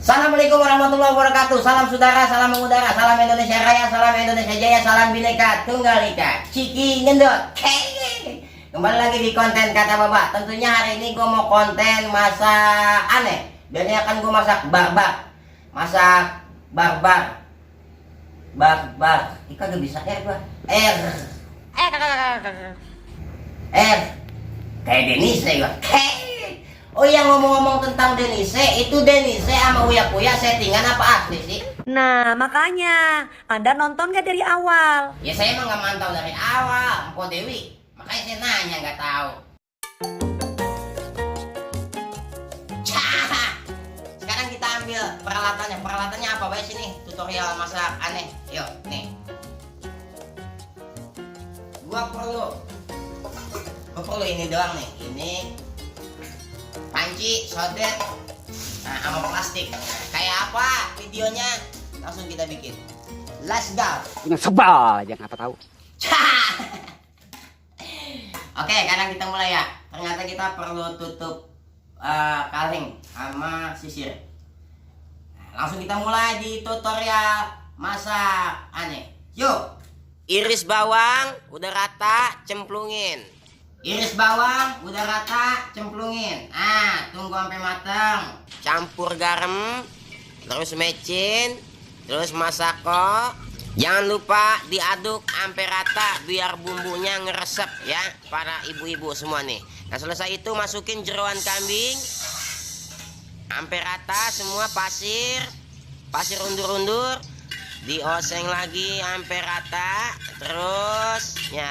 Assalamualaikum warahmatullahi wabarakatuh. Salam saudara, salam mengudara, salam Indonesia Raya, salam Indonesia Jaya, salam Bhinneka Tunggal Ika. Ciki ngendot. Kembali lagi di konten kata Baba. Tentunya hari ini gue mau konten masak aneh. Biasanya kan gue masak barbar. Masak barbar. Barbar. Ika gak bisa gue. R. Kayak Denise gue. Oh iya, ngomong-ngomong tentang Denise, itu Denise sama Uya Kuya settingan apa asli sih? Nah, makanya Anda nonton gak dari awal? Ya saya emang gak mantau dari awal, Mpok Dewi. Makanya saya nanya gak tahu. Cah. Sekarang kita ambil peralatannya. Peralatannya apa baik sini? Tutorial masak aneh. Yuk, nih. Gua perlu ini doang nih. Ini panci, sodet, nah, sama plastik. Kayak apa videonya? Langsung kita bikin. Let's go. Punya sebal aja ngapa tahu. Oke, sekarang kita mulai ya. Ternyata kita perlu tutup kaleng sama sisir. Nah, langsung kita mulai di tutorial masak aneh. Yuk. Iris bawang, udah rata, cemplungin. Iris bawang, udah rata, cemplungin. Ah, tunggu sampai matang. Campur garam, terus mecin, terus masako. Jangan lupa diaduk sampai rata biar bumbunya ngeresep ya, para ibu-ibu semua nih. Nah, selesai itu masukin jeroan kambing. Sampai rata semua pasir undur-undur. Dioseng lagi sampai rata. Terus ya,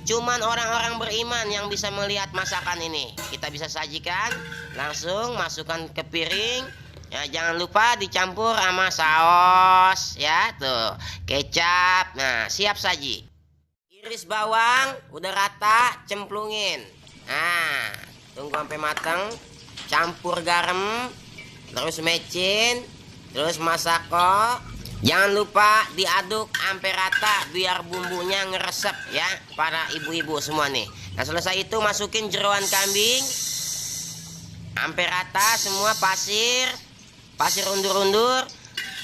cuman orang-orang beriman yang bisa melihat masakan ini. Kita bisa sajikan, langsung masukkan ke piring. Ya, jangan lupa dicampur sama saus ya, tuh. Kecap. Nah, siap saji. Iris bawang udah rata, cemplungin. Nah, tunggu sampai matang. Campur garam, terus mecin, terus masako. Jangan lupa diaduk sampai rata biar bumbunya ngeresep ya, para ibu-ibu semua nih. Nah, selesai itu masukin jeroan kambing. Sampai rata semua pasir undur-undur.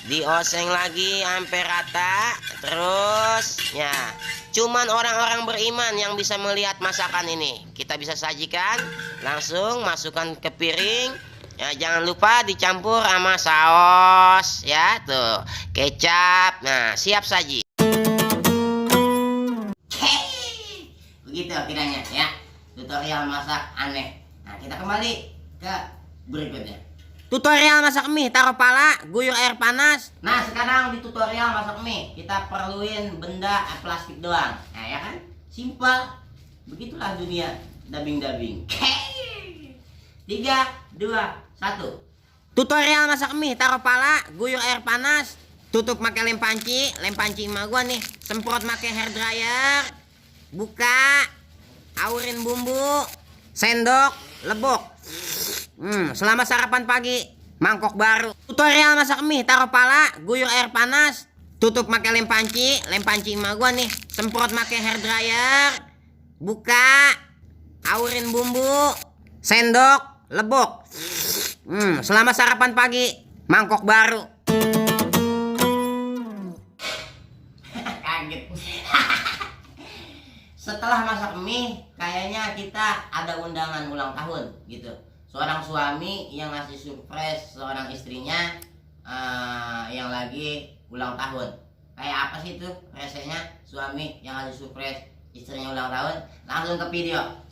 Dioseng lagi sampai rata. Terus ya, cuman orang-orang beriman yang bisa melihat masakan ini. Kita bisa sajikan, langsung masukkan ke piring. Ya, jangan lupa dicampur sama saus ya, tuh. Kecap. Nah, siap saji. Begitu kiranya ya, tutorial masak aneh. Nah, kita kembali ke berikutnya. Tutorial masak mie, taruh pala, guyur air panas. Nah, sekarang di tutorial masak mie kita perluin benda plastik doang. Nah, ya kan? Simpel. Begitulah dunia dubbing. 3, 2, 1. Tutorial masak mie, taruh pala, guyur air panas, tutup pakai lem panci emak gua nih, semprot pakai hair dryer, buka, aurin bumbu, sendok, lebok. Selama sarapan pagi, mangkok baru. Tutorial masak mie, taruh pala, guyur air panas, tutup pakai lem panci emak gua nih, semprot pakai hair dryer, buka, aurin bumbu, sendok, lebok. Selama sarapan pagi, mangkok baru. Kaget. Setelah masak mie, kayaknya kita ada undangan ulang tahun gitu. Seorang suami yang ngasih surprise seorang istrinya yang lagi ulang tahun. Kayak apa sih itu resenya suami yang ngasih surprise istrinya ulang tahun? Langsung ke video.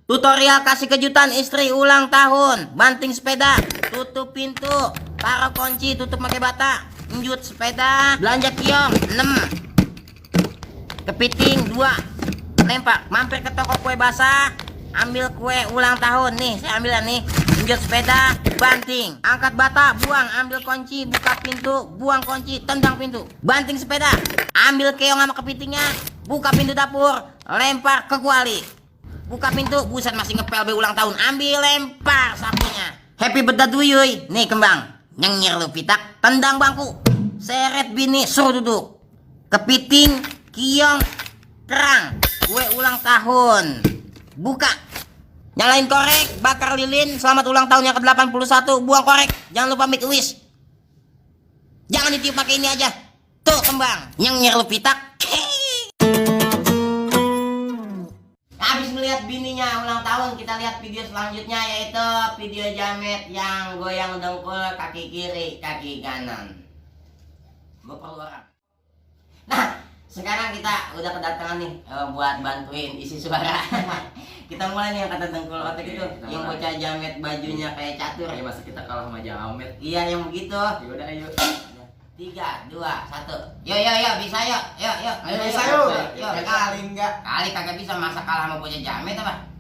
Tutorial kasih kejutan istri ulang tahun. Banting sepeda, tutup pintu, taruh kunci, tutup pakai bata, njut sepeda, belanja kiong 6, kepiting 2, lempar, mampir ke toko kue basah, ambil kue ulang tahun nih, saya ambil nih, njut sepeda, banting, angkat bata, buang, ambil kunci, buka pintu, buang kunci, tendang pintu, banting sepeda, ambil keong sama kepitingnya, buka pintu dapur, lempar ke kuali. Buka pintu, buset masih ngepel be ulang tahun. Ambil lempar sapunya. Happy birthday to you. Nih kembang. Nyengir lu pitak, tendang bangku. Seret bini, suruh duduk. Kepiting, kiong, kerang. Kue ulang tahun. Buka. Nyalain korek, bakar lilin, selamat ulang tahun yang ke-81, buang korek, jangan lupa make a wish. Jangan ditiup pakai ini aja. Tuh kembang, nyengir lu pitak. Habis melihat bininya ulang tahun, kita lihat video selanjutnya, yaitu video Jamet yang goyang dengkul kaki kiri, kaki kanan. Gue perlu orang. Nah, sekarang kita udah kedatangan nih buat bantuin isi suara. Kita mulai nih yang kata dengkul otak itu, yang bocah Jamet bajunya kayak catur. Ya masa kita kalah sama Jamet. Iya yang begitu. Ya udah ayo. 3, 2, 1. Yo bisa yo. Yo. Ayo bisa yuk. Yo. Kali enggak. Kali kagak bisa, masa kalah sama bocah Jamet apa?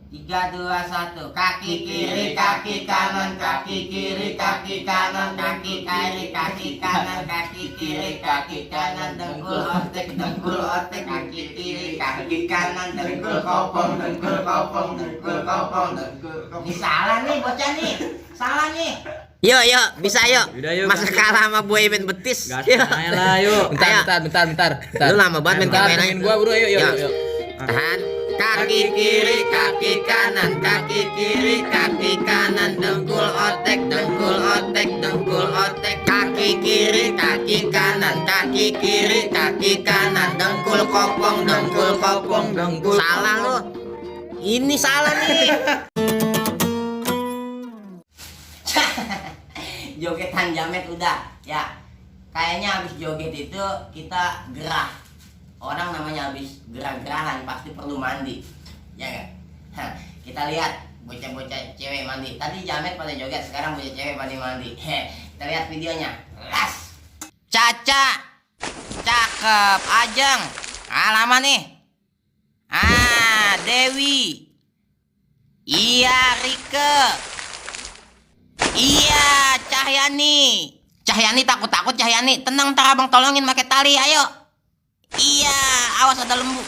3, 2, 1. Kaki kiri, kaki kanan, kaki kiri, kaki kanan, kaki kiri, kaki kanan, kaki kiri, kaki kanan, dengkul otek, kaki kiri, kaki kanan, dengkul kopong, dengkul kopong, dengkul kopong, dengkul kopong. Ini salah nih bocah nih. Salah nih. Yo, bisa yo. Udah, yuk, Masa ganti. kalah sama boyband betis. Gas aja lah yuk. Bentar. Lu lama banget main kamera. Main gua bro, yuk. Tahan. Kaki kiri, kaki kanan, kaki kiri, kaki kanan, dengkul otek, kaki kiri, kaki kanan, kaki kiri, kaki kanan, dengkul kopong, dengkul. Salah lu. Ini salah nih. Jogetan Jamet udah ya. Kayaknya habis joget itu kita gerah. Orang namanya habis gerah-gerahan pasti perlu mandi, ya kan? Kita lihat bocah-bocah cewek mandi. Tadi Jamet pada joget, sekarang bocah cewek pada mandi. Kita lihat videonya. Las. Caca, cakep. Ajeng, lama nih. Dewi. Iya, Rike. Iya, Cahyani takut Cahyani. Tenang, ntar abang tolongin pakai tali, ayo. Iya, awas ada lembu.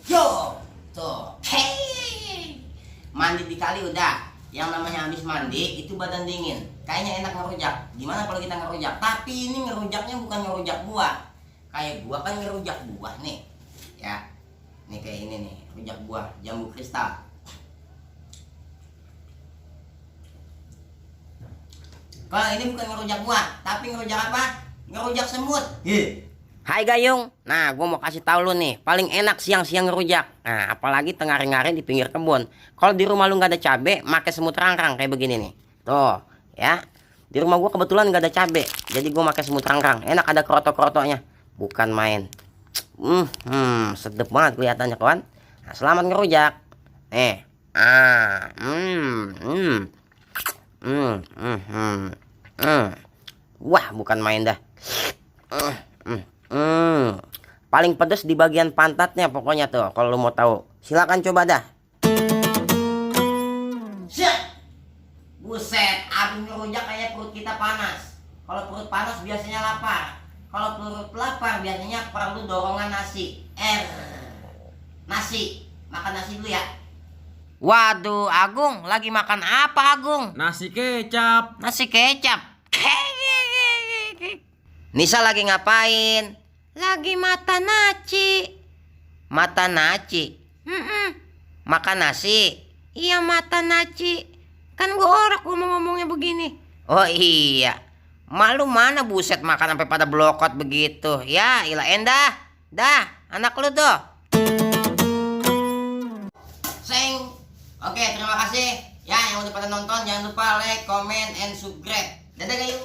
Yo, tuh. Hey. Mandi di kali udah. Yang namanya habis mandi itu badan dingin. Kayaknya enak ngerujak. Gimana kalau kita ngerujak? Tapi ini ngerujaknya bukan ngerujak buah. Kayak gua kan ngerujak buah nih. Ya. Nih kayak ini nih, rujak buah, jambu kristal. Kalau ini bukan ngerujak buah, tapi ngerujak apa? Ngerujak semut. Hai Gayung. Nah, gue mau kasih tahu lu nih, paling enak siang-siang ngerujak. Nah, apalagi tengah hari di pinggir kebun. Kalau di rumah lu nggak ada cabe, pakai semut rangkang kayak begini nih. Tuh, ya. Di rumah gue kebetulan nggak ada cabe, jadi gue pakai semut rangkang. Enak, ada kerotok-kerotoknya. Bukan main. Sedep banget kelihatannya kawan. Nah, selamat ngerujak. Wah, bukan main dah. Paling pedes di bagian pantatnya pokoknya tuh. Kalau lu mau tahu, silakan coba dah. Buset, abis ngerujak kayak perut kita panas. Kalau perut panas biasanya lapar. Kalau perut lapar biasanya perlu dorongan nasi. Nasi. Makan nasi dulu ya. Waduh, Agung, lagi makan apa Agung? Nasi kecap. Nasi kecap. Nisa lagi ngapain? Lagi mata naci. Mata naci? Makan nasi? Iya, mata naci. Kan gue orang gue mau ngomongnya begini. Oh iya. Malu mana buset makan sampai pada blokot begitu. Ya, ilah endah. Dah, anak lu tuh. Seng. Oke, terima kasih. Ya, yang udah pada nonton jangan lupa like, comment, and subscribe. Dadah, Gayu.